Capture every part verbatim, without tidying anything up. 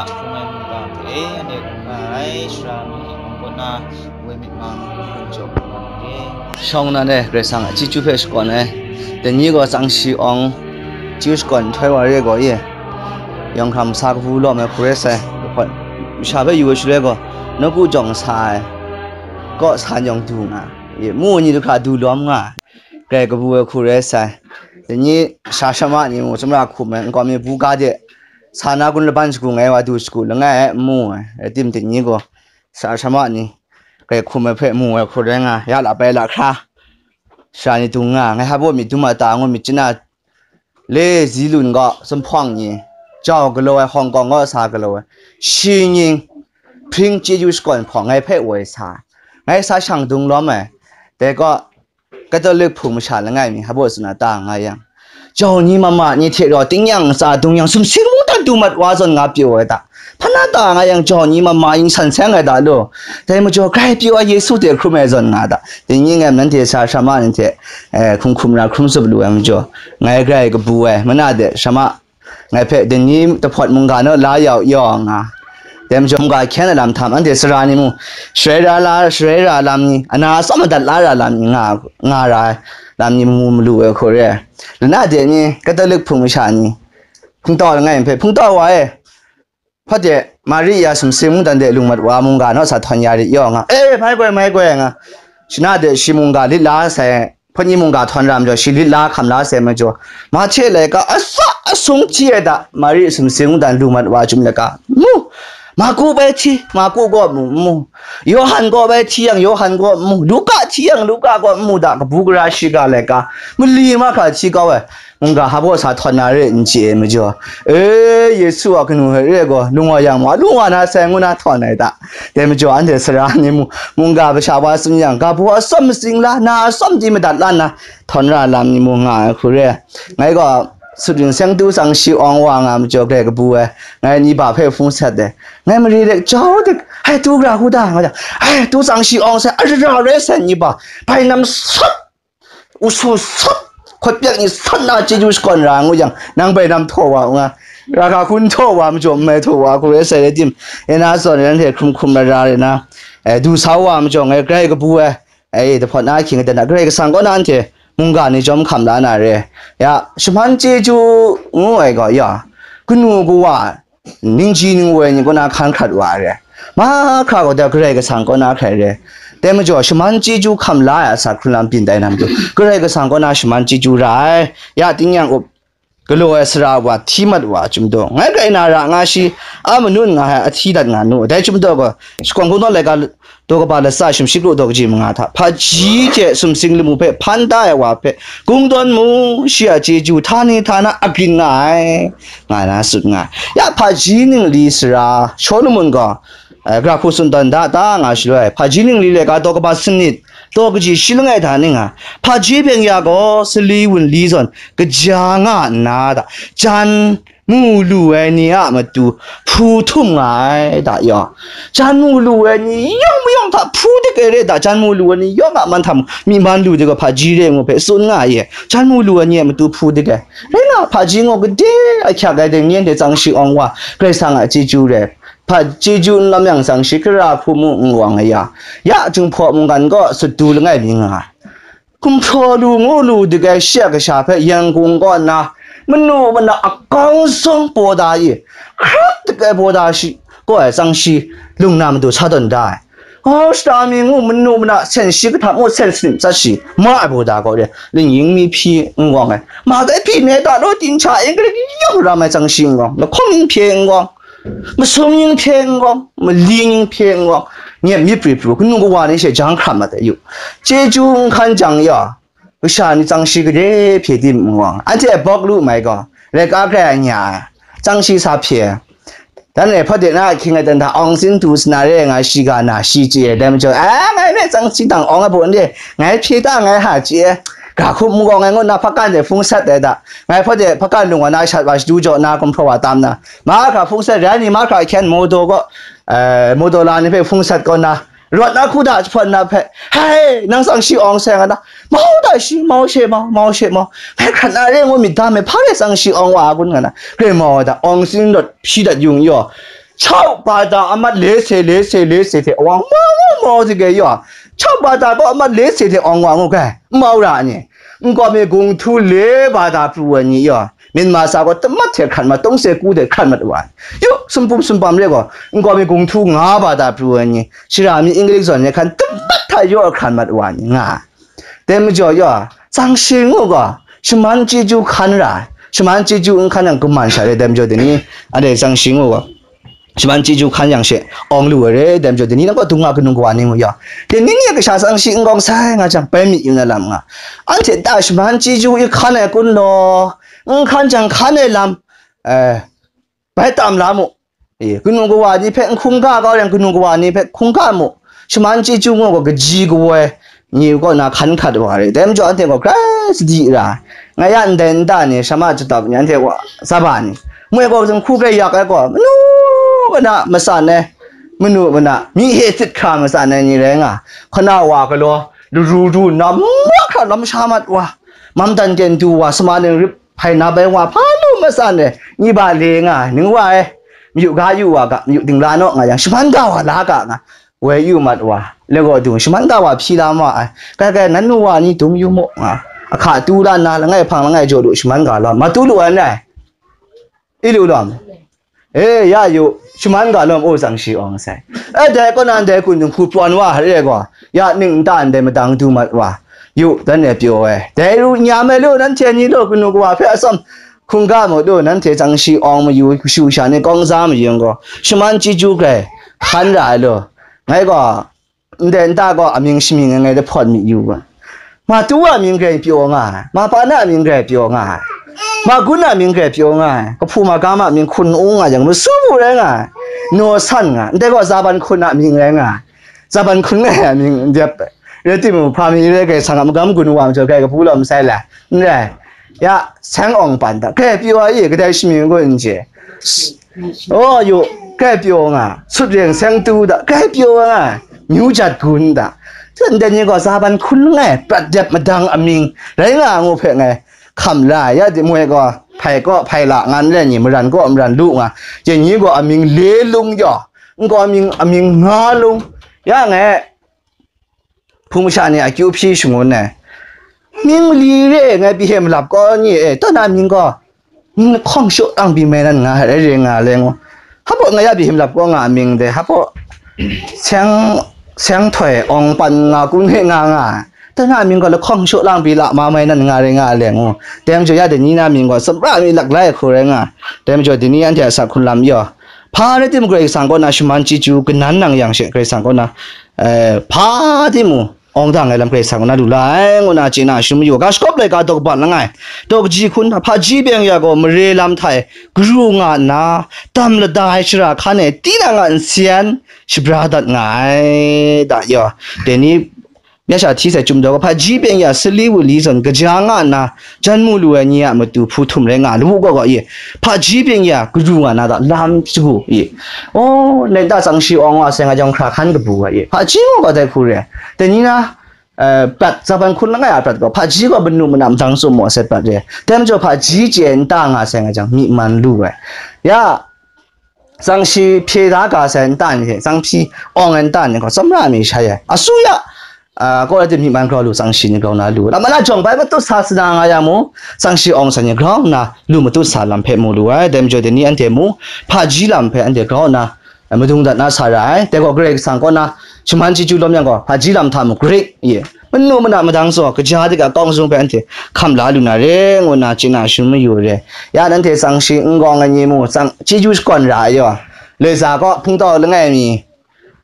Hkung ai mungga hte, anhte hkung nga ai sara ni mung kaw na, woi myit mang hkun jaw hkun nga myit. Shawng nnan e, Karai Kasang a chyeju hpe shakawn ai. Dai ni gaw tsang shi awng chyeju shakawn nhtoi wa re gaw, ye yawng hkram sa kabu lawm ai hku rai sai. Lahpawt masha hpe yu ai shaloi gaw, nawku jawng sa ai, kaw san yawng du nga, ye mu ai ni du hkra du lawm nga ai. Grai kabu ai hku rai sai. Dai ni sara sara ma ni mung, chyamra hkum ai, nkau mi buga de sa na gun laban shagu ngai wa du shagu langai ai n mu ai. Rai tim, dai ni gaw sara sara ma ni grai hkum ai hpe mu ai hku rai nga, ya la bai la hkra, sara ni dung nga, ngai hpa baw myit dum a ta ngu myit chana, le zi lun gaw, sumhpawng ni, jau galaw ai, Hong Kong gaw sa galaw ai, shi nying hpring chyeju shakawn hpawng ngai hpe woi sa, ngai sa shang dung lawm ai. Dai gaw, Katolik Hpung masha langai mi hpa baw tsun a ta nga yang, jau ni mama ni hte rau tingnyang ntsa dung yang, sumsing mungdan du mat wa zawn nga pyaw ai ta, hpa na ta nga yang, jau ni mama yin san seng ai ta law, dai majaw grai pyaw ai Yesu hte hkrum ai zawn nga ta, dai ni ngai nanhte sara sara ma ni hte, eh, hkum hkum ra hkrum tsup lu ai majaw, ngai grai kabu ai, mana de sara ma ngai hpe dai ni tahpawt mungga naw la yau yaw nga. Dai majaw, mungga hkyen ai lam htam, anhte sara ni mung, sharai ra la, sharai ra lam ni, ana tsawm madat la ra lam ni nga, nga ra ai lam ni mu malu ai hku re ai. Lana de ni, Katolik Hpung masha ni, hpungtau langai mi hpe, hpungtau wa e, hpa de, Mari a sumsing mungdan de lung mat wa mungga naw sa htawn ya rit yaw nga, e, mai goi, mai goi nga, shana de shi mungga lit la sai, hpawt ni mungga htawn ra majaw, shi lit la hkam la sai majaw, Mahte laika a sa a sung hti ai ta, Mari sumsing mungdan lu mat wa chyum laika mu, Marku bai hti, Marku kaw mu, mu, Yawhan kaw bai hti yang, Yawhan kaw mu, Luka hti yang, Luka kaw mu ta, kabu gara shiga laika mali mahkra hti kau ai mungga hpa baw sa htawn na re n chye ai majaw, e, Yesu a kanu hpe re ai gaw, lung wa yang, wa lung wa na sai ngu na htawn ai ta. Dai majaw, anhte sara ni mu, mungga masha wa tsun yang, ga baw atsawm matsing la, na atsawm di madat la nna, htawn ra lam ni mu nga ai hku re ai. Ngai gaw, sut rin seng tu tsang shi awng wa nga majaw, grai kabu ai, ngai ni ba hpe hpung sat ai. Ngai mare de jau dik, ai, tu gara hu da, nga jang, ai, tu tsang shi awng sai, ara rai sai ni ba, bai nam sat, usu sat, hkawt pyak ni sat na chyeju shakawn ra ngu jang, nang bai nam htaw wa nga, ra ga hkun htaw wa majaw, n mai htaw wa hku rai sai rai tim, e na zawn rai, nanhte hkrum hkrum ra ra rai na, e, du sa wa majaw, ngai grai kabu ai, e, dahpawt na ahkying aten a, Karai Kasang kaw na anhte mungga ni jawm hkam la na re. Ya, shaman chyeju ngu ai gaw, ya, kanu kawa, ningji ningwoi ni kaw na hkan hkrat wa ai re. Mahkra gaw dai Karai Kasang kaw na hkrai re. Dai majaw, shaman chyeju hkam la ai asak hkrun lam byin tai na matu, Karai Kasang kaw na shaman chyeju ra ai. Ya, tingnyang up galaw ai sara wa hti mat wa a chyum daw, ngai grai na ra nga shi, a manun nga ai ahti dat nga nu. Dai chyum daw gaw, shakawn kungdawn laika daw kaba latsa shim shi kru daw kaji manga hta, hpaji hte sumsing lamu hpe hpan da ai wa hpe kungdawn mu, shi a chyeju htani htana agrin nga ai, nga na tsun nga ai. Ya, hpaji ningli sara Shawlumon gaw, eh, gara hku tsun tawn da ta nga shaloi, hpaji ningli laika daw kaba sanit, daw kaji shi langai hta ning a, hpaji byeng ya gaw sali wunli zawn kaja nga nna ta, jan mu lu ai ni a matu hpu htum nga ai ta yaw. Jan mu lu ai ni yawng mayawng hta hpu dik ai re ta, jan mu lu ai ni yawng a man hta mung myi man lu dik ai hpaji re ngu hpe tsun nga ai e. Jan mu lu ai ni a matu hpu dik ai. Rai nga, hpaji ngaw gade ahkyak ai ding, yen de tsang shi awng wa, Karai Kasang a chyeju re. Hpa chyeju n lam yang tsang shi, gara hku mu n wang ai ya. Ya, Jinghpaw mungkan gaw sut du langai mi nga ai. Gumhpraw lu ngu lu dik ai shi a kasha hpe Yangon kaw nna, manu mana akau zong paw da i, hkrap dik ai paw da shi, kaw ai tsang shi, lung na matu sa tawn da ai. Hkau shada mi ngu manu mana sen shi kahtap ngu sen sanit tsat shi, ma ai paw da kaw re, lingning mi hpyi n wang ai, ma dai hpyi me ta law, dinghta yin garai yawng ram ai tsang shi n wang, lahkawng yin hpye n wang, masum yin hpye n wang, mali yin hpye n wang, nyep myit pri pru, kanu kawa ni she jang hkram mat ai yu. Chyeju n hkan jang ya, kasha ni tsang shi gade hpye tim n wang, anhte bawk lu mai gaw, laika grai nya ai, tsang shi sa hpye ai. Dan e hpa de na ahkying ai dan hta awng sin du sa na re nga, shi ga na shi chye ai, dai majaw, a, ngai hpe tsang shi dang awng ai baw n re, ngai hpye ta ngai ha chye ai, ga hkup n gaw ngai ngu nna hpakan de hpung sat ai da, ngai hpa de hpakan lung wa na shat wa shadu jaw na gumhpraw wa tam na, mahkra hpung sat, rai ni mahkra hkyen modo gaw, eh, modo la ni hpe hpung sat kaw na, rawt na hku da jahpawt na hpe, hai, nang tsang shi awng sai nga na, mau da shi, mau she mau, mau she mau, ngai hkrat na re ngu myit dam ai, hpa rai tsang shi awng wa a kun nga na, grai mau ai da, awng sin rawt hpyi dat yung yaw, Chau bata amat le se, le se, le se hte awang mau mau mau si ge yaw. Chau bata gaw amat le se hte awang wa ngu ge, mau ra ni. Nkau mi gung htu le bata pru ai ni yaw. Myanmar sa gaw tamat hte hkrat mat, tungse ku hte hkrat mat wa. Yu, sumpum sumpam re gaw, nkau mi gung htu nga bata pru ai ni. Shara mi English zawn ni hkan tamat hta yaw hkrat mat wa ni nga. Dai majaw yaw, tsang shi ngu gaw, shaman chyeju hkan ra ai. Shaman chyeju n hkan yang kuman sha re, dai majaw dai ni, a dai tsang shi ngu gaw, shaman chyeju hkan yang she, awng lu ai re, dai majaw dai ni, nang gaw dung nga kanu kawa ni ngu yaw. Dai ni ni kasha tsang shi n gawng sai nga jang, bai myit yu na lam nga. Anhte ta shaman chyeju i hkan ai kun law, n hkan jang hkan ai lam, eh, bai tam la mu. E, kanu kawa ni hpe n hkungga kau yang, kanu kawa ni hpe hkungga mu. Shaman chyeju ngu gaw kaji kawoi ni kaw na hkan hkat wa re. Dai majaw anhte gaw grai sadi ra ai. Ngai ya ndai nta ni, shama jatap ni, anhte wa tsaba ni, moi gaw dinghku grai yak ai gaw, manu mana matsan ai, manu mana myi hte sit hkra matsan ai ni rai nga. Hkana wa galaw, laru du nna, mahkra lam sha mat wa, mamdan kyen du wa, sama ning rip hpai na bai wa, hpa lu matsan ai, ni ba le nga ai, ning wa ai, mayu ga yu wa ga, mayu dingla naw nga yang, shaman ga wa la ga nga, woi yu mat wa, lagaw dung, shaman ga wa hpyi la ma ai, kai kai, nan nu wa ni dum yu mu nga, ahka tu la nna, langai hpang langai jaw lu, shaman ga lawm, ma tu lu ai n rai, i lu lawm, e, ya yu, shaman ga lawm, o tsang shi awng sai, e, dai kaw na ndai kun dinghku prawn wa, re gaw, ya ning nta ndai madang du mat wa, yu, dan e pyaw ai, dai ru nyam ai lu, nanhte ni lu, kanu kawa hpe atsawm, hkungga mu lu, nanhte tsang shi awng mayu, kashu sha ni kawng za mayu gaw, shaman chyeju grai hkan ra ai lu, ngai gaw, ndai nta gaw amying shamying ai ngai de hpawt myit yu ga. Ma tu a mying grai pyaw nga ai, ma pa na a mying grai pyaw nga ai, ma gun a mying grai pyaw nga ai, kahpu magam a mying hkun ung nga yang, masu bu rai nga ai, naw san nga ai, ndai gaw zaban hkun a mying rai nga ai, zaban hkun ngai a mying n dep ai. Rai timung, hpa mi rai, Karai Kasang a magam gun wa majaw, grai kabu lawm sai la, n rai, ya, seng awng pan da, grai pyaw ai, kadai shamying gaw n chye. O yu, grai pyaw nga, sut reng seng tu da, grai pyaw nga, myu jat gun da. Ndai ni gaw zaban hkun langai, prat dep madang amying, rai nga ngu hpe ngai hkam la ai, ya di moi gaw, hpai kaw hpai la nga n rai ni, maran kaw maran lu nga, yen ni gaw amying le lung yaw, n gaw amying, amying nga lung, ya ngai, hpung masha ni akyu hpyi shangun ai. Mying mali re ai ngai pyi hte malap kaw ni e, taw na mying gaw, mying lahkawng shaw lang pyi mai nan nga ai, rai re nga le ngu. Hpa ngai ya pyi hte malap kaw nga mying de, hpa seng, seng htoi awng pan nga kun hte nga nga ai. Taw na mying gaw lahkawng shaw lang pyi la ma mai nan nga rai nga le ngu. Dai majaw ya dai ni na mying gaw samra mi lak lai ai hku rai nga. Dai majaw dai ni anhte a sa hkun lam yaw. Hpa rai timung Karai Kasang kaw na shaman chyeju kanan nang yang she Karai Kasang kaw na, eh, hpa timung awng dang ai lam Karai Kasang kaw na lu la ai, ngu na chye na shum yu ga, shakawp laika daw kaba langai, daw kaji hkun hta hpaji byeng ya gaw mare lam hta e garu nga nna, tam lada ai shara hkan e tinang a nsen shabra dat nga ai, da yaw. Dai ni, ya sha hti sai chyum daw ga, hpaji byeng ya sali wali zawn kaja nga nna, jan mu lu ai ni a matu hpu htum rai nga, lawu gaw gaw e, hpaji byeng ya garu nga na da lam shagu e. O, neta tsang shi awng wa sai nga jang hkra hkan kabu ga e. Hpaji gaw gaw dai hku re. Dai ni na, eh, prat, zaban hkun langai a prat gaw, hpaji gaw manu mana madang tsum maw sai prat re. Dai majaw hpaji chye nta nga sai nga jang, myi man lu ai. Ya, tsang shi hpye da ga sai nta ni hte, tsang hpyi awng ai nta ni gaw, tsawmra mi shai ai. Asu ya, ah, kaw rai tim myi man grau lu tsang shi ni grau na lu. Lam mana jawng bai matut sa sana nga ya mu, tsang shi awng sai ni grau na lu matut sa lam hpe mu lu ai. Dai majaw dai ni anhte mu, hpaji lam hpe anhte grau na, madung dat na sa ra ai. Dai gaw Karai Kasang kaw na shaman chyeju lawm yang gaw, hpaji lam hta mu, Karai, ye, manu mana madang saw, kaja de ga kawng zung hpe anhte hkam la lu na re, ngu na chye na shum mayu re. Ya nanhte tsang shi n gawng ai ni mu, tsang chyeju shakawn ra ai yaw, loi za kaw hpungtau langai mi,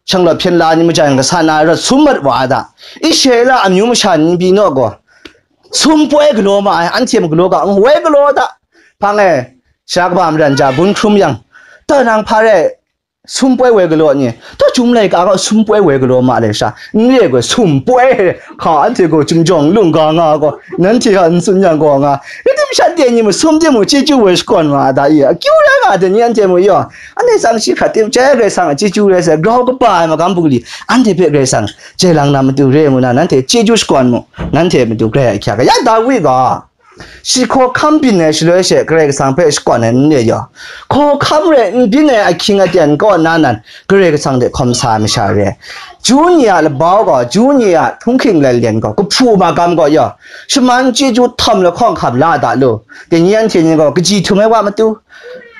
shanglawt hpyen la ni majan kasa na rawt sum mat wa a da? Israela amyu masha ni pyi naw gaw, sum poi galaw ma ai, anhte mung galaw ga, n woi galaw da. Hpang e, sha kaba maran ja bun hkrum yang, taw nang hpa rai sum poi woi galaw ni? Taw, chyum laika gaw sum poi woi galaw ma le sha, n re gaw sum poi, hka anhte gaw chyum jawng lung ga nga gaw, nanhte a n tsun yang gaw nga, rai tim shanhte ni masum de mung chyeju woi shakawn wa a da i? Akyu rai nga ai dai ni anhte mu yaw, anhte tsang shi hkrat tim chyai Karai Kasang a chyeju rai sai, grau kaba ai magam bungli, anhte hpe Karai Kasang jai lang na matu re ngu na, nanhte chyeju shakawn mu, nanhte matu grai ahkyak ai. Ya Dawi gaw, Shi hkawhkam byin ai shaloi she Karai Kasang hpe shakawn ai n re yaw. Hkawhkam rai n byin ai ahkying aten kaw na nan Karai Kasang de hkawm sa ai masha re ai. Ju ni a labau gaw, ju ni a htunghking lalian gaw, kahpu magam gaw yaw, shaman chyeju htawm lahkawng hkam la da lu. Dai ni anhte ni gaw kaji htum ai wa matu,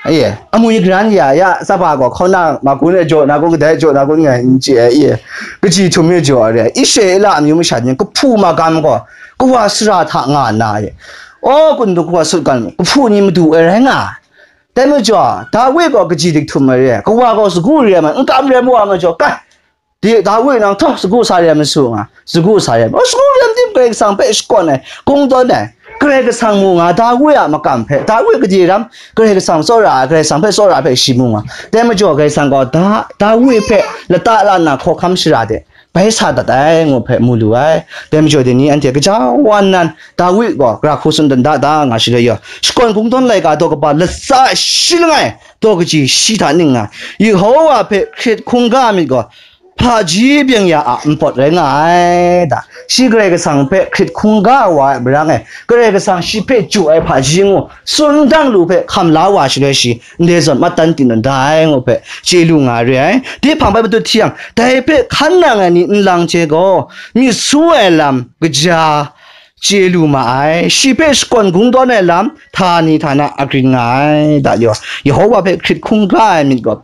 aye, amwi garan ya ya, tsaba gaw hkauna magun e jaw na kun, kadai jaw na kun ngai n chye ai, aye, kaji htum e jaw ai re ai. Israela amyu masha ni kahpu magam gaw, kawa sara hta nga nna, aye, aw, kun du kawa sut kan, kahpu ni madu ai rai nga ai. Dai majaw, Dawi gaw kaji dik htum ai re ai, kawa gaw sagu re ai ma, n kam re ai mawa majaw, kai, di Dawi nang htawh sagu sa re ai masu nga, sagu sa re ai ma, sagu re ai tim Karai Kasang hpe shakawn ai, kungdawn ai, Karai Kasang mu nga, Dawi a makam hpe, Dawi gade ram, Karai Kasang tsawra ai, Karai Kasang hpe tsawra ai hpe shi mu nga. Dai majaw, Karai Kasang gaw Da-, Dawi hpe lata la nna hkawhkam shara de bai sa dat ai, ngu hpe mu lu ai. Dai majaw, dai ni anhte kaja wa nnan, Dawi gaw gara hku tsun dan da da nga shaloi yaw, shakawn kungdawn laika daw kaba latsa shi langai, daw kaji shi hta ning nga, Yehowa hpe hkrit hkungga ai myit gaw, hpaji byeng ya a npawt rai nga ai da. Shi Karai Kasang hpe hkrit hkungga wa ai marang e, Karai Kasang shi hpe jaw ai hpaji ngu tsun dang lu hpe hkam la wa shaloi shi, ndai zawn mattan ting na da ai, ngu hpe chye lu nga re ai. Dai hpang bai matut hti yang, dai hpe hkan nang ai ni nlang hte gaw, myit su ai lam kaja chye lu ma ai. Shi hpe shakawn kungdawn ai lam htani htana agrin nga ai da yaw. Yehowa hpe hkrit hkungga ai myit gaw,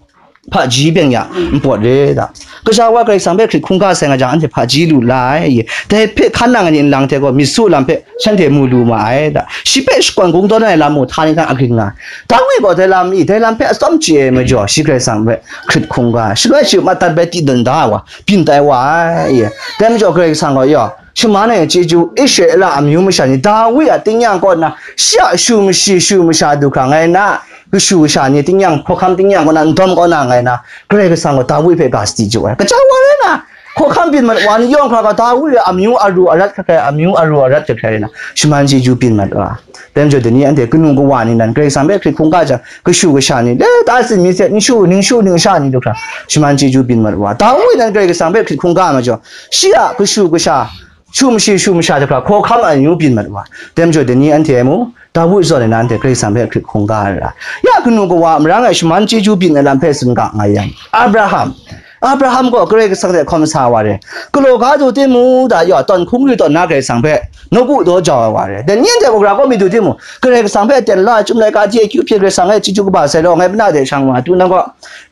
hpaji byeng ya npawt re da. Kasha wa Karai Kasang hpe hkrit hkungga sai nga jang, anhte hpaji lu la ai. Dai hpe hkan nang ai ni nlang hte gaw, myit su lam hpe shanhte mu lu ma ai da. Shi hpe shakawn kungdawn ai lam mung htani htana agrin nga ai. Dawi gaw dai lam i, dai lam hpe atsawm chye ai majaw, shi Karai Kasang hpe hkrit hkungga ai. Shaloi shi mattan bai ti dan da ai wa, byin tai wa ai. Dai majaw Karai Kasang gaw, yaw, shaman ai chyeju, Israela amyu masha ni, Dawi a tingnyang kaw na, shi a shu mashi, shu masha du hkra ngai na, kashu kasha ni tingnyang, hkawhkam tingnyang kaw na, ndawm kaw na ngai na, Karai Kasang gaw Dawi hpe ga sadi jaw ai. Kaja wa rai na, hkawhkam byin mat wa ni yawng hkra ga, Dawi a amyu aru arat hkrai hkrai, amyu aru arat hkrai hkrai na, shaman chyeju byin mat wa. Dai majaw, dai ni anhte kanu kawa ni nan Karai Kasang hpe hkrit hkungga jang, kashu kasha ni, le, ta sin mi se, ningshu, ningshu, ningsha ni du hkra, shaman chyeju byin mat wa. Dawi nan Karai Kasang hpe hkrit hkungga ai majaw, shi a kashu kasha, shu mashi, shu masha hte hkra hkawhkam ai amyu byin mat wa. Dai majaw, dai ni anhte mung, Dawi zawn e na anhte Karai Kasang hpe hkrit hkungga ai ra. Ya kanu kawa marang e shaman chyeju byin ai lam hpe tsun ga nga yang, Abraham, Abraham gaw Karai Kasang hte hkawm sa wa re. Galaw ga du timung, da yaw, tawn hkungri tawn na Karai Kasang hpe nawku daw jau ai wa re. Dai ni anhte hkra gaw mi du timung, Karai Kasang hpe ten la ai chyum laika hte akyu hpyi Karai Kasang e chyeju kaba sai law, ngai mana de shang wa tu nang gaw,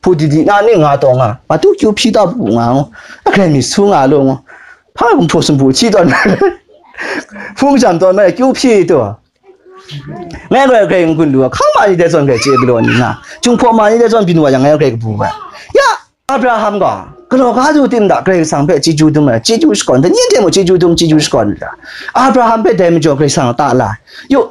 hpu di di na ning nga taw nga, matu kyu hpyi taw bu nga ngu, a grai mi su nga lu ngu, hpa gumhpraw sumpu hti tawn, hpung jam tawn mai kyu hpyi tu. Ngai gaw grai n-gun lu ai, hkang ma ni dai zawn grai chye galaw ni nga, Jinghpaw ma ni dai zawn byin wa yang, ngai grai kabu ai. Ya, Abraham gaw galaw ga du tim da, Karai Kasang hpe chyeju dum ai, chyeju shakawn, dai ni hte mung chyeju dum, chyeju shakawn ra. Abraham hpe dai majaw Karai Kasang a ta la ai. Yu,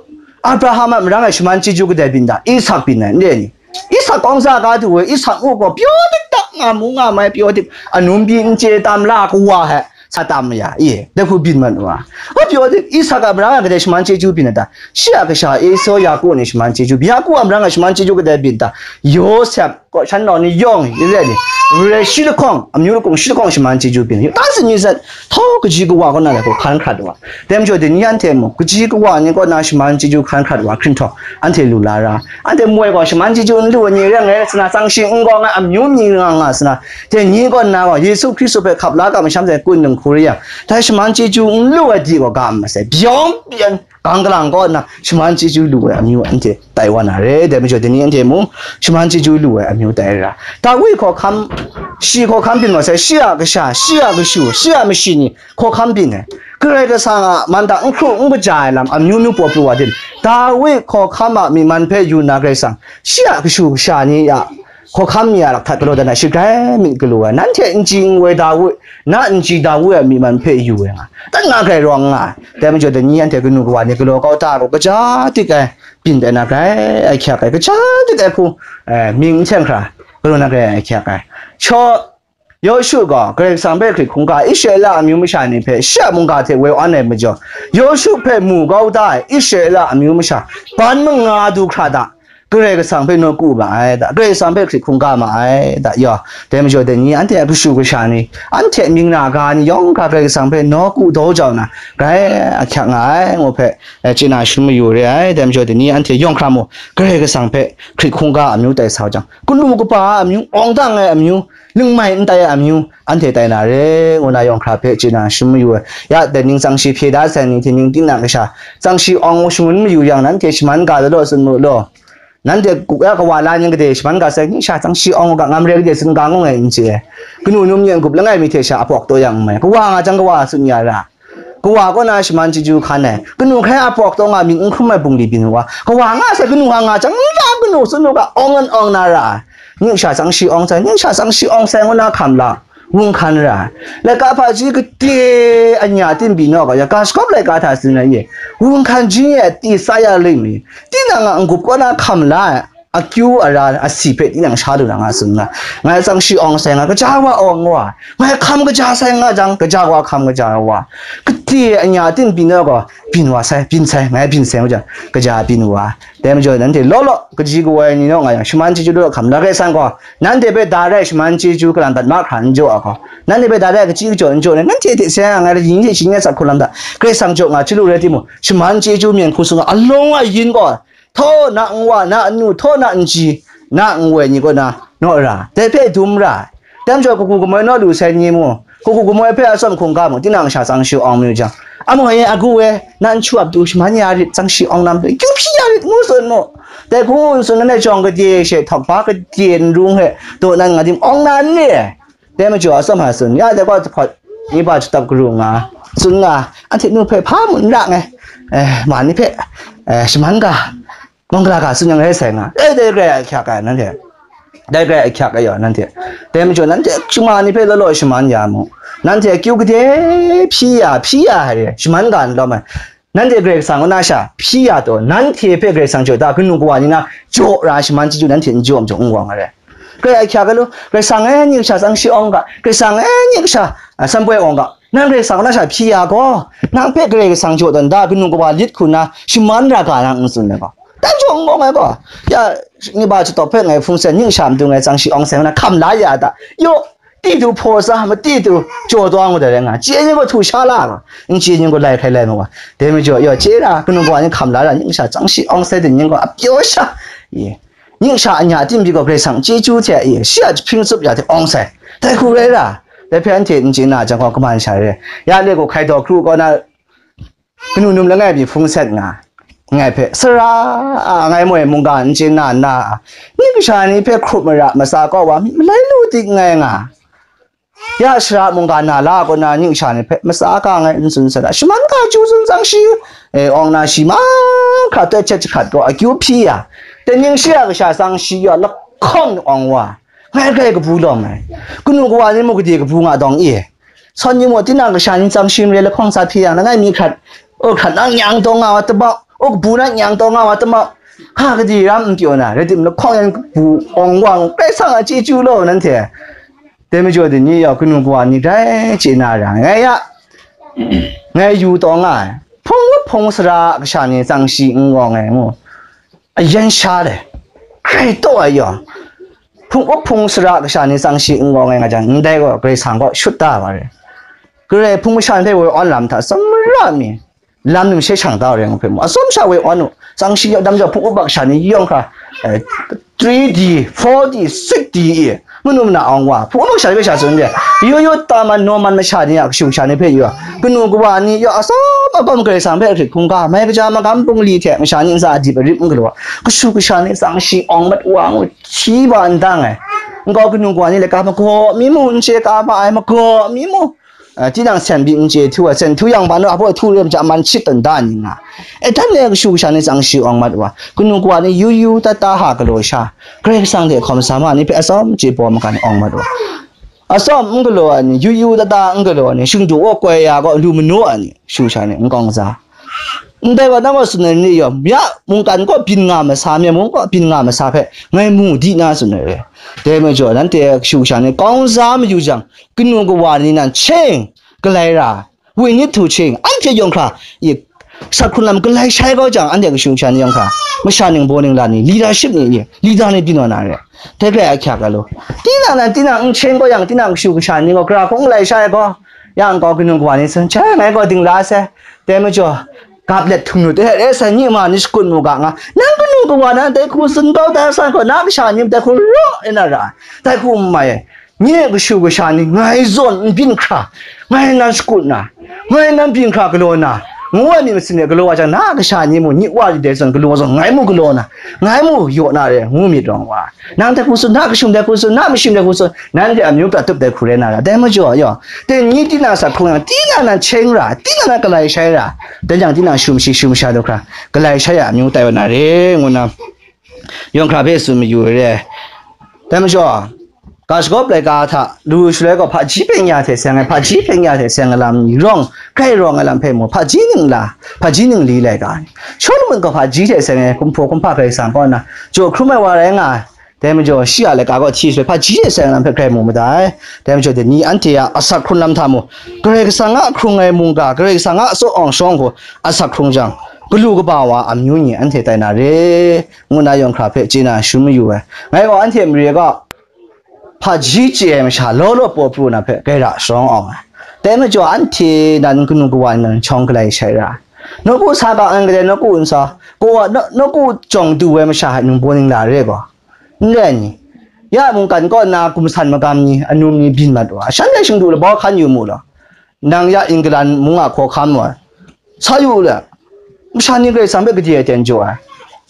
Abraham a marang e shaman chyeju kadai byin da? Isak byin ai, n re ni? Isak kawng sa ga du ai, Isak ngu gaw pyaw dik dak nga mu nga mai, pyaw dik, anum pyi n chye tam la kawa hpe, sa tam maya, i, dai hku byin mat wa. Wa pyaw dik, Isak a marang e kadai shaman chyeju byin ai ta? Shi a kasha Esau, Yaku ni shaman chyeju byin. Yaku a marang e shaman chyeju kadai byin ta? Yawsep, kaw shan nau ni yawng, i re ni, re shi lahkawng, amyu lakung shi lahkawng shaman chyeju byin. Ta sin mi sat, htau kaji kawa kaw na dai hku hkan hkrat wa. Dai majaw, dai ni anhte mung, kaji kawa ni kaw na shaman chyeju hkan hkrat wa, hkrinhtawng anhte lu la ra. Anhte moi gaw shaman chyeju n lu ai ni rai ngai, sana tsang shing n gaw ngai, amyu myi nga nga sana, dai ni kaw na gaw Yesu Hkristu hpe hkap la ga masham sai kun nang hku rai yang, dai shaman chyeju n lu ai di gaw ga masai, byawng byan, gang galang kaw nna shaman chyeju lu ai amyu anhte tai wa na re. Dai majaw, dai ni anhte mung shaman chyeju lu ai amyu tai ra. Dawi hkawhkam, shi hkawhkam byin wa sai, shi a kasha, shi a kashu, shi a mashi ni hkawhkam byin ai. Karai Kasang a man da n hkru n kaja ai lam amyu myu paw pru wa tim, Dawi hkawhkam a myi man hpe yu na Karai Kasang, shi a kashu kasha ni a hkawhkam ni a lakhtat galaw dan ai, shi grai myit galaw ai. Nanhte n chyi n woi Dawi, na n chyi Dawi a myi man hpe yu ai nga, dan nga grai rawng nga ai. Dai majaw, dai ni anhte kanu kawa ni galaw kau ta gaw, kaja dik ai, byin tai na grai ahkyak ai, kaja dik ai hku, eh, mying n seng hkra galaw na grai ahkyak ai. Shaw, Yawshu gaw Karai Kasang hpe hkrit hkungga Israela amyu masha ni hpe shi a mungga hte woi wan ai majaw, Yawshu hpe mu kau da ai Israela amyu masha ban manga du hkra da, Karai Kasang hpe nawku ma ai da, Karai Kasang hpe hkrit hkungga ma ai da, yaw, dai majaw dai ni, anhte a kashu kasha ni, anhte mying na ga ni yawng hkra Karai Kasang hpe nawku daw jau na, grai ahkyak nga ai, ngu hpe, eh, chye na shangun mayu re ai, dai majaw dai ni, anhte yawng hkra mu, Karai Kasang hpe hkrit hkungga amyu tai sa jang, kanu kaba a amyu, awng dang ai amyu, lingmai n tai ai amyu, anhte tai na re, ngu na yawng hkra hpe chye na shangun mayu ai. Ya, dai ning tsang shi hpye da sai ni hte ning tinang kasha, tsang shi awng shangun mayu yang, nanhte shaman ga da law, tsun mu law. Nanhte ku-, ya kawa la ning gade shaman ga sai, ning sha tsang shi awng ga ngam re gade tsun ga ngu ngai n chye. Kanu num yen gup langai mi hte sha apawk taw yang n mai. Kawa nga jang kawa tsun ya ra. Kawa kaw na shaman chyeju hkan ai. Kanu hkrai apawk taw nga myit n hkrum ai bungli byin wa. Kawa nga sai kanu nga nga jang n ra kanu tsun u ga awng an awng na ra. Ning sha tsang shi awng sai, ning sha tsang shi awng sai ngu na hkam la. Wung hkan ra. Laika hpaji gade anya tinbyi naw ga, ya ga shakawp laika hta tsun ai ye. Wung hkan jin ye ti sa ya ling mi. Tinang a n-gup kaw na hkam la ai. Akyu ara asi hpe tinang sha lu na nga tsun nga. Ngai tsang shi awng sai nga, kaja wa awng wa. Ngai hkam kaja sai nga jang, kaja wa hkam kaja wa. Gade anya tinbyi naw ga, byin wa sai, byin sai, ngai byin sai ngu jang, kaja byin wa. Dai majaw nanhte law law, kaji kawoi ni naw nga yang, shaman chyeju law hkam na Karai Kasang gaw, nanhte hpe da rai shaman chyeju kalang dat mahkra n jaw ai gaw, nanhte hpe da rai kaji kajaw n jaw ai, nanhte hte seng ai ngai yin hte shayin ai tsap hkrum lam da, Karai Kasang jaw nga chyalu rai timung, shaman chyeju myen hku sung nga, alawng a yin gaw, htaw na nwa, na anu, htaw na nji, na nwoi ni kaw na, naw ra, dai hpe dum ra, Dai majaw, kagu kamoi naw lu sai ni mu, kagu kamoi hpe atsawm hkungga mu, tinang sha tsang shi awng mayu jang, amu e, agu e, nan chu ap du shaman ya rit, tsang shi awng nam hpe, kyu hpyi ya rit, ngu tsun mu. Dai hku n tsun, nanhte jawng gade she, htawk ba gade n rung he, daw nan nga dim awng na n re? Dai majaw, atsawm hpa tsun, ya dai gaw, jahpawt ni ba jatap garu nga, tsun nga, anhte nu hpe hpa mu n ra ngai, eh, ma ni hpe, eh, shaman ga, Mawngla ga tsun yang rai sai nga, e, dai rai ahkyak ai nanhte, dai rai ahkyak ai yaw nanhte, dai majaw nanhte shama ni hpe law law shaman ya mu, nanhte akyu gade hpyi ya, hpyi ya ai re, shaman ga n lawm ai, nanhte Karai Kasang kaw na sha hpyi ya taw, nanhte hpe Karai Kasang jaw da, kanu kawa ni na jaw ra shaman chyeju nanhte n jaw majaw n wang ai re. Karai ahkyak ai lu, Karai Kasang e, ning sha tsang shi awng ga, Karai Kasang e, ning sha, a, sanpoi awng ga, Nang Karai Kasang na sha hpyi ya gaw, nang hpe Karai Kasang jaw dan da kanu kawa lit hku na shaman ra ga nang n tsun ai gaw, dan jaw n gawng ai gaw, ya, ni ba jatawp hpe ngai hpung seng, ning sha matu ngai tsang shi awng seng na hkam la ya da, yaw, ti du hpaw sa, mati du jaw taw ngu dai rai nga, chye ni gaw htu sha la gaw, n chye ni gaw lai hkrai lai ma wa, dai majaw, yaw, chye ra, kanu kawa ni hkam la ra, ning sha tsang shi awng seng de ni gaw a pyaw sha, ye. Ning sha anya a tinbyi gaw Karai Kasang chyeju hte e, shi a jahpring tsup ya hte awng sai, dai hku rai ra, dai hpe anhte n chye na jang gaw kaman sha re, ya le gaw hkai daw kru kaw na, kanu num langai mi hpung set nga, ngai hpe, sara a ngai moi mungga n chye na nna, ning kasha ni hpe hkrup mara matsa kau wa, myit malai lu dik ngai nga, Ya shara mungga na la kaw na ning sha ni hpe matsa ka ngai n tsun sat a, shaman ga chyu tsun tsang shi, e, awng na shi mahkra tai htet jahkrat gaw akyu hpyi ya, dai ning shi a kasha tsang shi yaw lahkawng awng wa, ngai grai kabu lawm ai, kanu kawa ni muk gade kabu nga dawng i, sawn ni muk tinang kasha ni tsang shi mare lahkawng sa hpyi yang, langai mi hkrat, o hkrat na nyang taw nga wa tamau, o kabu na nyang taw nga wa tamau, hka gade ram n pyaw na, rai tim lahkawng yan kabu awng wa, ngu Karai Kasang a chyeju law nanhte. Dai majaw dai ni yawng kanu kawa ni grai chye na ra, ngai ya, ngai yu taw nga ai. Hpung up hpung sara kasha ni tsang shi n gawng ai ngu, ayan sha le, hkrai taw ai yawng, hpung up hpung sara kasha ni tsang shi n gawng ai nga jang, ndai gaw Karai Kasang gaw shut da wa re. Karai hpung masha ndai woi awn lam hta tsawmra mi, lam num she shang da u rai ngu hpe mu, atsawm sha woi awn u, tsang shi yawng dam jau hpung up bak sha ni yawng hkra, eh, three D, four D, six D e, manu mana awng wa, hpung up bak sha ni hpe sha tsun de, yu yu ta man naw man masha ni a kashu sha ni hpe yu, kanu kawa ni yaw atsawm abam Karai Kasang hpe ahkrit hkungga, mai kaja magam bungli hte masha ni ntsa adip arip n galaw, kashu kasha ni tsang shi awng mat wa ngu hti ba n dang ai, nkau kanu kawa ni laika magaw mi mu, n chye ka ma ai magaw mi mu, Ah, tinang sen byin n chye htu ai, sen htu yang, ban hpaw htu rem ja man shit tawn da ni nga. E, dan e kashu kasha ni tsang shi awng mat wa, kanu kawa ni yu yu ta ta ha galaw sha, Karai Kasang hte hkawm sa ma ni hpe atsawm chye paw magan awng mat wa. Atsawm n galaw ai ni, yu yu ta ta n galaw ai ni, shingdu gaw koi ya gaw, lu manu ai ni, shu sha ni n kawng za. Ndai gaw nang gaw tsun ai ni yawng, ya mungkan kaw byin nga masa, myen mung kaw byin nga masa hpe ngai mu di na tsun ai re. Dai majaw, nanhte kashu kasha ni kawng za mayu jang, kanu kawa ni nan cheng, galai ra, we need to change, anhte yawng hkra, i, Sak hkrung lam galai shai kau jang, anhte kashu kasha ni yawng hkra, masha ning, baw ning, la ni, leadership ni, leader ni byin wa na re. Dai hkrai ahkyak ga law. Tinang nan, tinang n chyen gaw yang, tinang kashu kasha ni gaw, gara hkung galai shai gaw, yang gaw kanu kawa ni tsun, "Cha, ngai gaw dingla sai." Dai majaw, gap let htum lu, dai re sai, ni ma ni shakut mu ga nga, nang kanu kawa nan dai hku tsun kau da san gaw, na kasha ni dai hku raw e na ra, dai hku n mai ai. Nye kashu kasha ni ngai zawn n byin hkra, ngai nan shakut na, ngai nan byin hkra galaw na, ngu ai myit masin de galaw wa jang, na kasha ni mu, nye wa yu dai zawn galaw zawn, ngai mu galaw na, ngai mu yaw na re, ngu myit rawng wa. Nang dai hku tsun, na kashum dai hku tsun, na mashim dai hku tsun, nanhte amyu prat tup dai hku rai na ra. Dai majaw, yaw, dai ni tinang sak hkrung yang, tinang nan chyen ra, tinang nan galai shai ra, dai jang tinang shum shi, shum sha du hkra, galai shai a amyu tai wa na re, ngu na. Yawng hkra hpe tsun mayu ai re. Dai majaw, ga shagawp laika hta, lu shaloi gaw hpaji byeng ya hte seng ai, hpaji byeng ya hte seng ai lam ni rawng, grai rawng ai lam hpe mu, hpaji ning la, hpaji ning li laika ni. Shawlumon gaw hpaji hte seng ai, kumhpaw kumhpa Karai Kasang kaw nna, jaw hkrum ai wa rai nga ai. Dai majaw, shi a laika gaw hti shaloi, hpaji hte seng ai lam hpe grai mu mada ai. Dai majaw, dai ni anhte a asak hkrung lam hta mu, Karai Kasang a hkrung ai mungga, Karai Kasang a tsaw awng shawng hku asak hkrung jang, galu kaba wa amyu ni anhte tai na re. Ngu na yawng hkra hpe chye na shum mayu ai. Ngai gaw anhte mare gaw, hpaji chye ai masha law law paw pru na hpe gaira sharawng awng ai. Dai majaw anhte nan kanu kawa ni nan shawng galai shai ra. Nawku sa ga an kadai nawku n sa, kawa, naw-, nawku jawng du ai masha hte ningbaw ningla re gaw, n rai ni? Ya mungkan kaw na gumsan magam ni, anum ni byin mat wa, shanhte shingdu labau hkan yu mu law. Nang ya England mung a hkawhkam wa, sa yu le, masha ni Karai Kasang hpe gade aten jaw ai.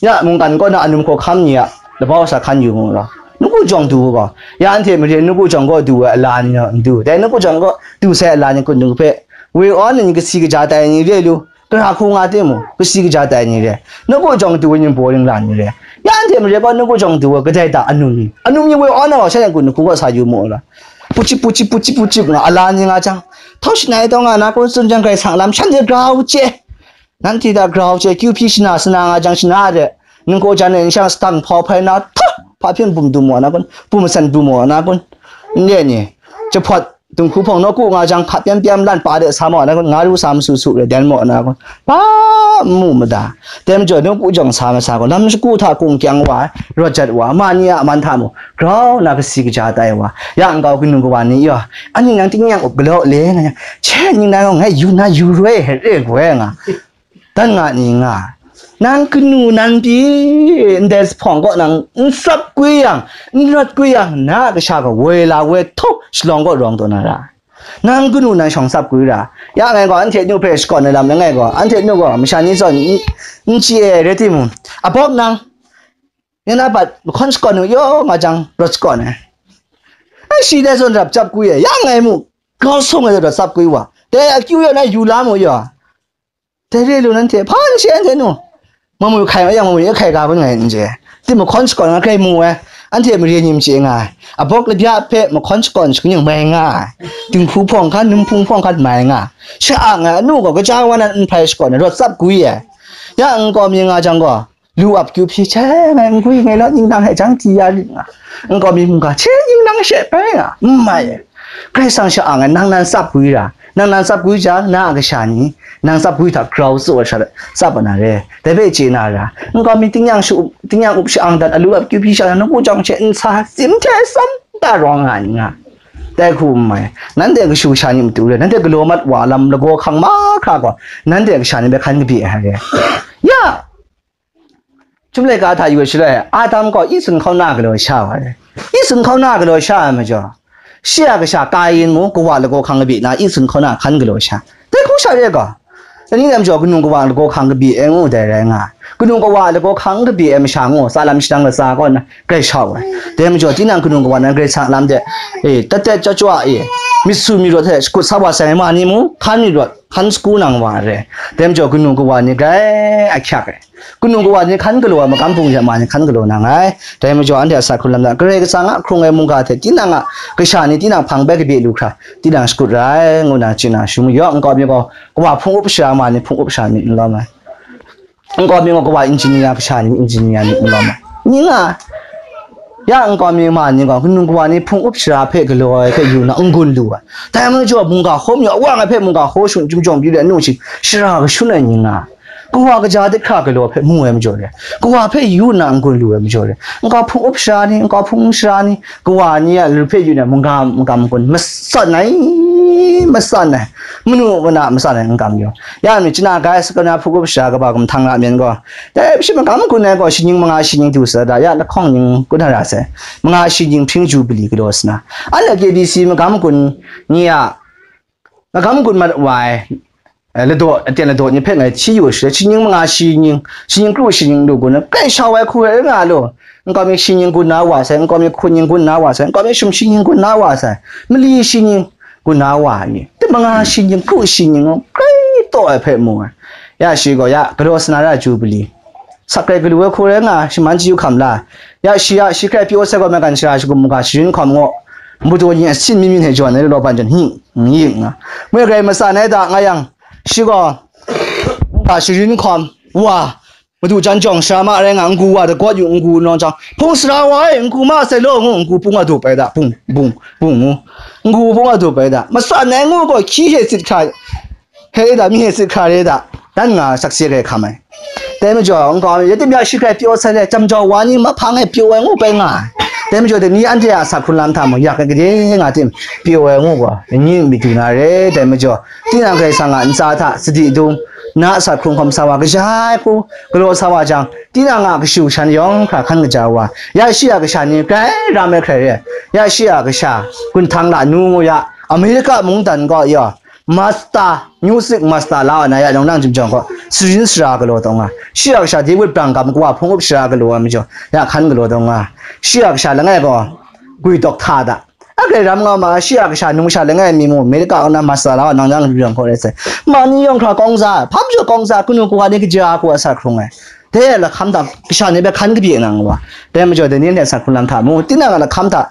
Ya mungkan kaw na anum hkawhkam ni a labau sa hkan yu mu law. Nawku jawng du u gaw, ya anhte mare nawku jawng kaw du ai ala ni naw n du. Dai nawku jawng kaw du sai ala ni kun du hpe, woi awn ni kasi kaja tai ni re lu, gara hku nga tim mu, kasi kaja tai ni re, nawku jawng du ai ni baw ring la ni re. Ya anhte mare kaw nawku jawng du ai kadai ta anum ni, anum ni woi awn na gaw, shanhte kun du hku kaw sa yu mu law. Pucip, pucip, pucip, pucip nga, ala ni nga jang, htau shanai taw nga na kun tsun jang Karai Kasang lam shanhte grau chye. Nanhte hta grau chye, kyu hpyi shana sana nga jang shana de, ningkaw jan e nshang sadang hpau hpai na, hta, hpa hpyen bum du maw na kun, bum masan du maw na kun, n re ni, jahpawt, dinghku hpawng nawku nga jang hka pyam pyam lan pa de sa maw na kun, nga ru sa masu su re dan maw na kun, hpa n mu mada. Dai majaw, nawku jawng sa masa gaw, lam shagu hta kung kyang wa, rawt jat wa, ma ni a man hta mu, grau na kasi kaja tai wa, ya nkau kanu kawa ni yaw, ani nang tingnyang up galaw le, nga yang, che ni na yawng ngai yu na yu roi hte re goi nga, dan nga ni nga, nang kanu nan pyi, ndai jahpawng kaw nang n tsap gwi yang, n rawt gwi yang, na a kasha gaw woi la woi htaw shalawng kaw rawng taw na ra. Nang kanu nan shawng tsap gwi ra. Ya ngai gaw, anhte nu hpe shakawn ai lam langai gaw, anhte nu gaw masha ni zawn n, n chye ai rai timung, abawk nang, yan a bat mahkawn shakawn u yaw nga jang, rawt shakawn ai. Ai, shi dai zawn rap chyap gwi ai, ya ngai mu, grau sung ai zawn rap tsap gwi wa. Dai akyu yaw na yu la mu yaw. Dai re lu nanhte, hpa n she anhte nu. Mamu hkai ma yang, mamu e hkai ga bun ngai n je. Tim mahkawn shakawn nga hkrai mu ai, anhte mare ni machye nga ai. Abawk labya hpe mahkawn shakawn shakaning mai nga ai. Dinghku hpawng hkan, num hpung hpawng hkan mai nga ai. Sha-ang ai anu gaw, kaja wa nan n hpai shakawn ai, rawt tsap gwi ai. Ya nkau mi nga jang gaw, lu ap kyu hpyi, che ngai n gwi ngai law, ning nang hte jang di ya rit nga. Nkau mi mungga, che ning nang she pai nga, n mai ai. Karai Kasang sha-ang ai, nang nan tsap gwi ra, nang nan tsap gwi jang, na a kasha ni, nang tsap gwi hta grau tsu ai sha, tsap ai na re, dai hpe chye na ra, nkau mi tingnyang sha-, tingnyang up sha-ang dat, alu ap kyu hpyi sha, nawku jawng hte n sa, tsim hte tsam ta rawng nga n nga, dai hku n mai, nanhte kashu kasha ni matu re, nanhte galaw mat wa lam lagaw hkang mahkra gaw, nanhte kasha ni hpe hkan kabye ai re. Ya, Chyum laika hta yu ai shaloi, Adam gaw Itsun hkauna galaw sha wa ai. Itsun hkauna galaw sha ai majaw, shi a kasha Kayin mung kawa lagaw hkang kabye na Itsun hkauna hkan galaw sha. Dai hku sha re gaw, dai ni lam jaw kanu kawa lagaw hkang kabye ai ngu dai rai nga ai. Kanu kawa lagaw hkang kabye ai masha ngu, tsa lam shadang latsa kaw nna grai shau ai. Dai majaw, tinang kanu kawa nan Karai Kasang lam de, e, tat tat chyawt chyawt e, myit su myit rawt hte shakut sa wa sai ai ma ni mung, hkan myit rawt, hkan sagu nang wa ai re. Dai majaw, kanu kawa ni grai ahkyak ai. Kanu kawa ni hkan galaw ai magam hpung hte ma ni hkan galaw nang ai. Dai majaw, anhte a sak hkrung lam na, Karai Kasang a hkrung ai mungga hte tinang a kasha ni tinang hpang bai kabye lu hkra, tinang shakut ra ai, ngu na chye na shum mayu, nkau mi gaw kawa hpung up shara ma ni hpung up shara myit n lawm ai. Nkau mi gaw kawa engineer kasha ni engineer myit n lawm ai. Ning nga, ya nkau mi ma ni gaw, kanu kawa ni hpung up shara hpe galaw ai hpe yu na n-gun lu ai. Dai majaw, mungga hkaw mayu, awang ai hpe mungga hkaw shung, chyum jawng byu de, anu shing, shara kashun ai ning nga. Kawa kaja de hkra galaw hpe mu ai majaw re, kawa hpe yu nna n-gun lu ai majaw re, nkau hpung up sara ni, nkau hpung sara ni, kawa ni a lu hpe yu nna mungga makam n-gun matsat ai, matsat ai, manu mana matsat ai n-gun yu. Ya mi chana gai sakana hpung up sara kaba gumhpang la myen gaw, dai shi makam n-gun ai gaw shi ning manga shi ning du sa da, ya lahkawng ning kun hara sai, manga shi ning hpring ju bali galaw sa na, anhte K B C makam n-gun ni a, magam gun mat wa ai, eh, ladaw, aten ladaw ni hpe ngai hti yu shi, shi ning manga shi ning, shi ning kru shi ning lu gun, kai sha wai hku rai nga lu, nkau mi shi ning gun na wa sai, nkau mi hku ning gun na wa sai, nkau mi shum shi ning gun na wa sai, mali shi ning gun na wa ni, te manga shi ning kru shi ning kai taw ai hpe mu ai. Ya shi gaw, ya, galaw sa na ra Jubili. Sak rai galu ai hku rai nga, shaman chyu hkam la. Ya shi ya, shi hkrai pyaw sai gaw, maigan shara shagum mungga sharin hkawm ngaw, madu ni asin mi mi hte jawn ai law ban jan hing, hing nga. Moi grai matsan ai da nga yang, shi gaw, mungga sharin hkawm, wa, madu jan jawng sara ma rai nga, ngu wa dagawt yu, ngu nawng jang, hpung sara wa e, ngu ma sai law ngu, ngu pung a dup ai da, pung, pung, pung ngu, ngu pung a dup ai da. Matsan ai ngu gaw, hkyi hte sit hkra, hpe da, mi hte sit hkra re da, dan nga sakse gai hkam ai. Dai majaw, nkau mi, ya tim ya shi hkrai pyaw sai le, jam jau wa ni mahpang e pyaw ai ngu bai nga ai. Dai majaw, dai ni anhte a asak hkrung lam hta mung, yak ai gade nga tim pyaw ai ngu gaw, ni mi du na re. Dai majaw, tinang Karai Kasang a ntsa hta sadi dung, na asak hkrung hkawm sa wa, kaja ai hku galaw sa wa jang, tinang a kashu kasha ni yawng hkra hkan kaja wa, ya shi a kasha ni grai ram ai hkrai re, ya shi a kasha, gun htang la nu ngu ya, America mungdan gaw yaw, Master, music master la wa na ya, nang nang jim jawng gaw, sarin sara galaw taw nga. Shi a kasha David Branham kawa hpung up sara galaw ai majaw, ya hkan galaw taw nga. Shi a kasha langai gaw, gwi dawk hta da. A grai ram nga ma, shi a kasha nungsha langai mi mu, America kaw na master la wa nang nang jim jawng gaw rai sai. Ma ni yawng hkra kawng za, hpa majaw kawng za, kanu kawa ni kaja kawa sa hkrung ai. Dai a lahkam hta, kasha ni hpe hkan kabye na nga wa. Dai majaw, dai ni hte sa hkrung lam hta mu, tinang a lahkam hta,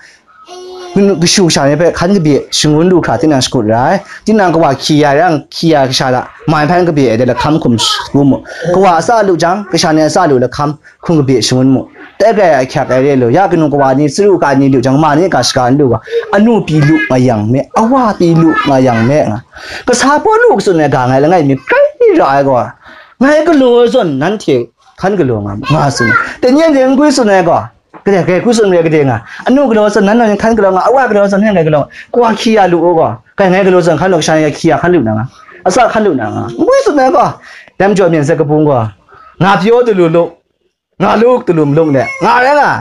kashu kasha ni hpe hkan kabye shangun lu hkra tinang shakut ra ai. Tinang kawa hkyi ya yang, hkyi ya kasha hta mai hpan kabye ai de lahkam hkum shagu mu. Kawa a tsa lu jang, kasha ni a tsa lu lahkam hkum kabye shangun mu. Dai grai ahkyak ai re lu, ya kanu kawa ni, saru ka ni lu jang, ma ni ga shaga n lu ga, anu pyi lu nga yang me, awa pyi lu nga yang me nga. Kasa Pawlu katsun ai ga ngai langai mi grai ra ai gaw, ngai galaw ai zawn nanhte hkan galaw nga, nga tsun. Dai ni anhte n gwi tsun ai gaw, Gade, gade, hku tsun re gade nga. Anu galaw tsun, nan nang hkan galaw nga, awa galaw tsun, hkan galaw nga. Kawa hkyi ya lu u gaw, kai ngai galaw tsun, hkan law kasha ni hkyi ya hkan lu na nga. Asa hkan lu na nga. Ngwi tsun na gaw, dam jaw myen sat kabung gaw, nga pyaw dalu lu, nga luk dalu maluk de, nga rai nga.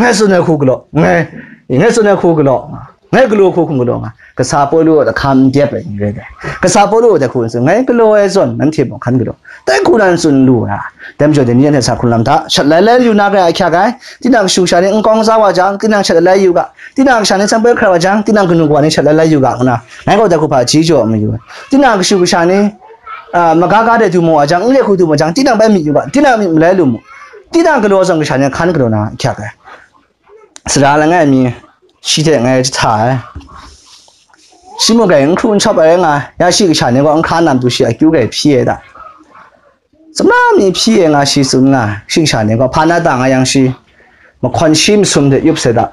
Ngai tsun ai hku galaw, ngai, ngai tsun ai hku galaw. Ngai galaw hku hkum galaw nga, kasa Pawlu a hkam n dep ai ni rai dai. Kasa Pawlu a hku n tsun, ngai galaw ai zawn, nanhte mung hkan galaw. Dai hku nan tsun lu ai. Dai majaw, dai ni anhte sa hkrung lam hta, shat lai lai yu na garai ahkyak ai. Tinang kashu kasha ni n kawng za wa jang, tinang shat lai lai yu ga. Tinang kasha ni sangpai hkrat wa jang, tinang kanu kawa ni shat lai lai yu ga, ngu na. Ngai gaw dai hku hpa chyeju mayu ai. Tinang kashu kasha ni, ah, maga ga de du mu wa jang, n le hku du mu wa jang, tinang bai myit yu ga, tinang myit malai lu mu. Tinang galaw zawn kasha ni hkan galaw na ahkyak ai. Sara langai mi, shi hte ngai jahta ai. Shi mung grai n hkru n shawp ai nga, ya shi kasha ni gaw n hkra nam tu shi akyu grai hpyi ai da. Sumla mi hpyi ai nga shi tsun nga, shi kasha ni gaw hpa na ta nga yang shi, mahkawn shi masum hte yup sai da.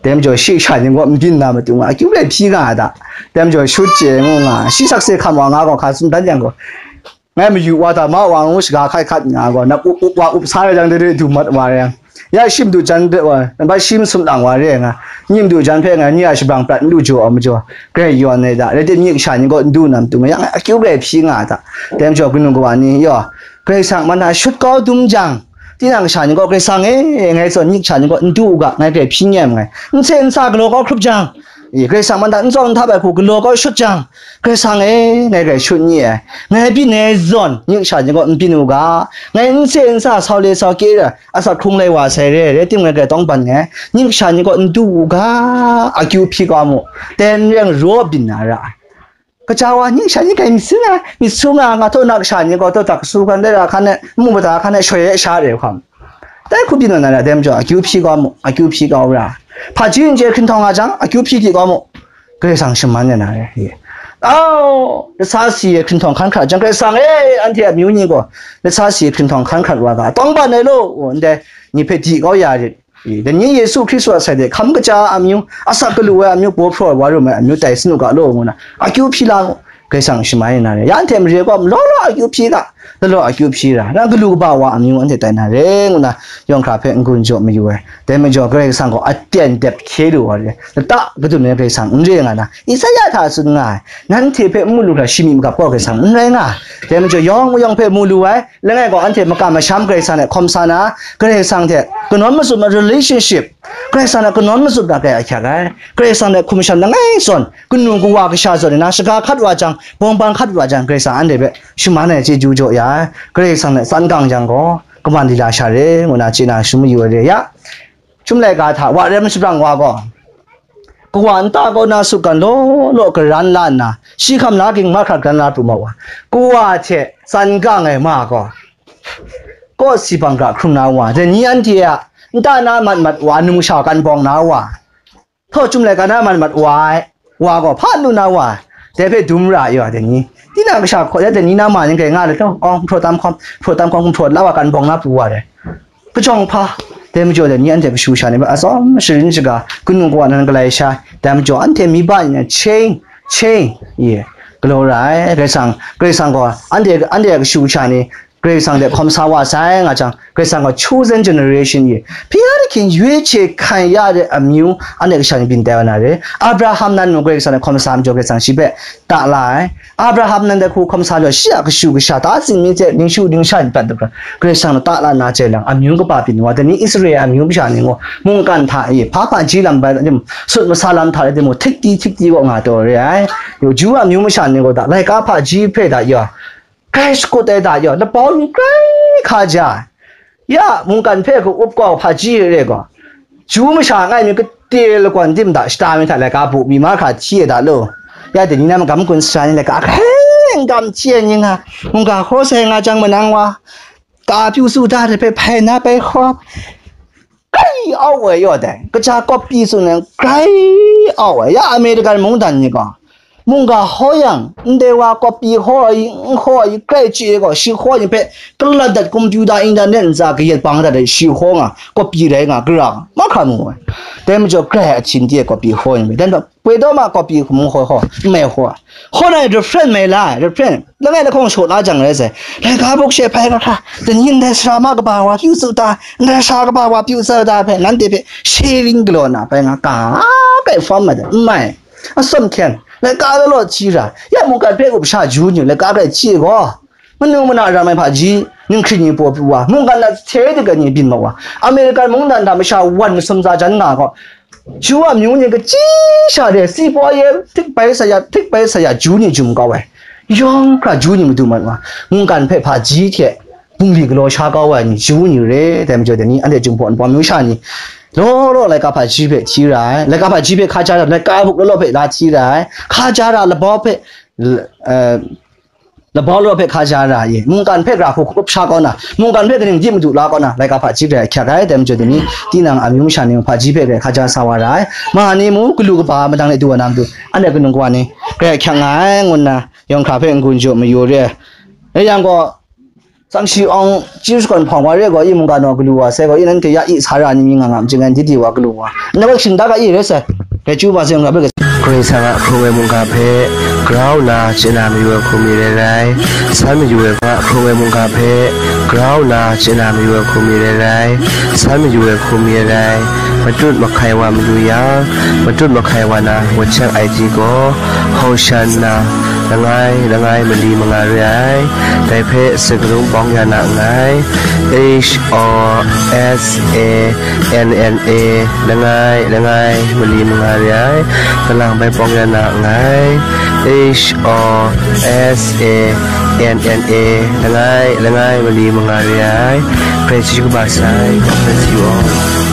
Dai majaw shi kasha ni gaw n byin na matu nga, akyu grai hpyi nga ai da. Dai majaw shut chye ngu nga, shi sakse hkam wa nga gaw hka tsun dan yang gaw, ngai mayu wa ta ma wa ngu shaga hkai hkat nga gaw, nap up up wa up sa rai jang, dai dai du mat wa rai yang. Ya shi madu jan de wa, nang bai shi masum lang wa re nga. Ni madu jan hpe ngai ni a shabrang prat n lu jaw ai majaw, grai yawn ai da. Rai tim, ni kasha ni gaw n du na matu nga, ya ngai akyu grai hpyi nga ai da. Dai majaw, kanu kawa ni, yaw, Karai Kasang man hta shut kau dum jang, tinang kasha ni gaw, Karai Kasang e, ngai zawn ni kasha ni gaw n du u ga, ngai grai hpyi n yen nngai. N se n sa galaw kau hkrup jang, e, Karai Kasang man hta n tsawm n htap ai hku galaw kau shut jang, Karai Kasang e, ngai grai shut n ye ai. Ngai byin ai zawn, ni kasha ni gaw n byin u ga. Ngai n se n sa, sau le sau kye ra, asak hkrung lai wa sai re, rai timung, ngai grai tawng ban nngai. Ni kasha ni gaw n du u ga, akyu hpyi kau mu. Ten reng raw byin na ra ai. Kaja wa ni kasha ni grai myit su nga, myit su nga, nga taw na kasha ni gaw, taw tak kasu hkan, dai ra hkan e, nmu mada hkan e, shoi e sha re hkam. Dai hku byin na ra, dai majaw, akyu hpyi kau mu, akyu hpyi kau ra. Hpaji n chye hkrinhtawng nga jang, akyu hpyi di kau mu. Karai Kasang shaman ya na re. Au, lasa si e hkrinhtawng hkan hkrat jang, Karai Kasang e, anhte amyu ni gaw, lasa si e hkrinhtawng hkan hkrat wa ga, tawng ban ai law, ndai ni hpe di kau ya rit. I, dai ni Yesu Hkristu a sai de hkam kaja ai amyu, asak galu ai amyu, baw hpraw ai, wa rum ai amyu tai sin u ga law, ngu na, akyu hpyi la, Karai Kasang shaman ya na re. Ya anhte mare gaw, malaw law akyu hpyi ga, Dalaw akyu hpyi ra, na galu kaba wa amyu anhte tai na re, ngu na yawng hkra hpe n-gun jaw mayu ai. Dai majaw Karai Kasang gaw aten dep hkye lu wa re, lata kadum ai Karai Kasang n re nga na, Isaya hta tsun nga ai, nanhte hpe n mu lu hkra shi myi magap gaw Karai Kasang n rai nga ai. Dai majaw yawng mayawng hpe mu lu ai, langai gaw anhte makam masham Karai Kasang hte hkawm sa na, Karai Kasang hte kanawn mazum ai relationship, Karai Kasang hte kanawn mazum na kai ahkyak ai. Karai Kasang hte hkum shan langai zawn, kanu kawa kasha zawn ni na, shaga hkat wa jang, bawng bang hkat wa jang, Karai Kasang anhte hpe shaman ai chyeju jaw ya ai. Karai Kasang hte tsan gang jang gaw, kaman lila sha re, ngu na chye na shum mayu ai re ya. Chyum laika hta wa rem shabrang wa gaw, kawa nta kaw na sutgan law law garan la nna, shi hkam la ging mahkra garan la pru ma wa, kawa hte tsan gang ai ma gaw, kawsi bang gra hkrung na wa, dai ni anhte a nta na mat mat wa, numsha kan bawng na wa, htaw chyum laika na mat mat wa ai wa gaw, hpa lu na wa, dai hpe dum ra ai wa, dai ni, tinang kasha hkaw, dai ni na ma ning grai nga let law, awng hpraw tam hkawm, hpraw tam hkawm, hpraw la wa, kan bawng na pru wa dai. Kajawng hpa, dai majaw dai ni anhte kashu sha ni hpe atsawm sharin shaga, kanu kawa nan galai sha, dai majaw anhte mi ba ni na cheng, cheng, ye, galaw ra ai. Karai Kasang, Karai Kasang gaw anhte, anhte a kashu sha ni, Karai Kasang hte hkawm sa wa sai nga jang, Karai Kasang gaw chosen generation ye, ဘုရားသခင်ရွေးချယ်ခံရတဲ့အမျိုး anhte kasha ni byin tai wa na re. Abraham nan mung Karai Kasang hte hkawm sa majaw, Karai Kasang shi hpe ta la ai. Abraham nan dai hku hkawm sa jaw, shi a kashu kasha, ta tsin mi hte, ningshu ningsha ni prat dapra, Karai Kasang ta la na jai lang, amyu kaba byin wa, dai ni Israel amyu masha ni gaw, mungkan hta e, hpa hpa ji lam bai, sut masa lam hta e, dai mung, htikti htikti gaw nga taw re ai. Yu, Ju amyu masha ni gaw, da, laika hpa ji hpe da, ya, grai shakut ai da, ya, labau ni grai hka ja ai. Ya, mungkan hpe ka up kau hpaji re gaw, Ju masha ngai mi kate lagawn dim da shata mi hta laika bu mi mahkra hti ai da law. Ya, dai ni na magam gun sara ni laika hkrai n gam hti ai ni nga, mungga hkaw sai nga jang manang wa, ka pyu su da hte hpe hpai na bai hkaw, grai au ai yaw dai, kaja kawp pyi tsun ai, grai au ai. Ya, American mungdan ni gaw, mungga hkaw yang, ndai wa kawp pyi hkaw ai, n hkaw ai, grai chye ai gaw, shi hkaw ai ni hpe kalat dat, computer, internet ntsa kayat bang dat ai, shi hkaw nga, kawp pyi rai nga, gara nga, mahkra mu ai. Dai majaw, grai ahtin de ai kawp pyi hkaw ai ni hpe, dan poi taw ma kawp pyi hkum hkaw hkaw, n mai hkaw ai. Hkaw na refrain mai la ai, refrain, langai lahkawng shaw la jang rai sai. Laika buk she hpai hkra hkra, dai ni ndai sara ma kaba wa pyu tsu ta, ndai sara kaba wa pyu tsu ta hpe, nanhte hpe sharing galaw na bai nga, ka kai hpawm ai, n mai. Atsawm hkyen, laika law law hti ra, ya mungkan hpe up sha Ju ni, laika grai hti gaw, manu mana ram ai hpaji, ninghkring ni paw pru wa, mungkan na hte dinggan ni byin mat wa, American mungdan hta masha wan masum tsa jan nga gaw, Ju amyu ni kachyi sha de, si paw ye htik bai sa ya, htik bai sa ya, Ju ni jum kau ai. Yawng hkra Ju ni madu mat wa, mungkan hpe hpaji hte bungli galaw sha kau ai ni, Ju ni re, dai majaw dai ni, anhte Jinghpaw Wunpawng amyu sha ni, law law laika hpaji hpe hti ra ai, laika hpaji hpe hkaja ra, laika buk law law hpe la hti ra ai, hkaja ra, labau hpe, l-, eh, labau law hpe hkaja ra ai, mungkan hpe gara hku hkrup sha kau na, mungkan hpe kaning di madu la kau na, laika hpaji hpe ahkyak ai, dai majaw dai ni, tinang amyu masha ni mung hpaji hpe grai hkaja sa wa ra ai, ma ni mung galu kaba madang de du wa na matu, anhte kanu kawa ni grai ahkyak nga ai, ngu nna yawng hkra hpe n-gun jaw mayu re ai. Rai yang gaw, Tsang shi awng chyu shakawn hpawng wa re gaw, i mungga naw galu wa sai gaw, i nanhte ya i sa ra ni mi nga nga, machyin ngai didi wa galu wa. Nang hpe shingtak ga i re sai. Rai chyu ma sai, nga hpe. Karai Kasang a hkrung ai mungga hpe grau nna chye na mayu ai hku mi rai rai. San mayu ai ga hkrung ai mungga hpe grau nna chye na mayu ai hku mi rai rai. San mayu ai hku mi rai rai. Matut mahkai wa mayu yang, matut mahkai wa na WhatsApp I D gaw, Hosanna, langai, langai mali manga re ai. Dai hpe sakarung bawng ya na nngai. H O S A N N A, langai, langai mali manga re ai. Kalang bai bawng ya na nngai. H O S A N N A, langai, langai mali manga re ai. Praise you, God bless you all.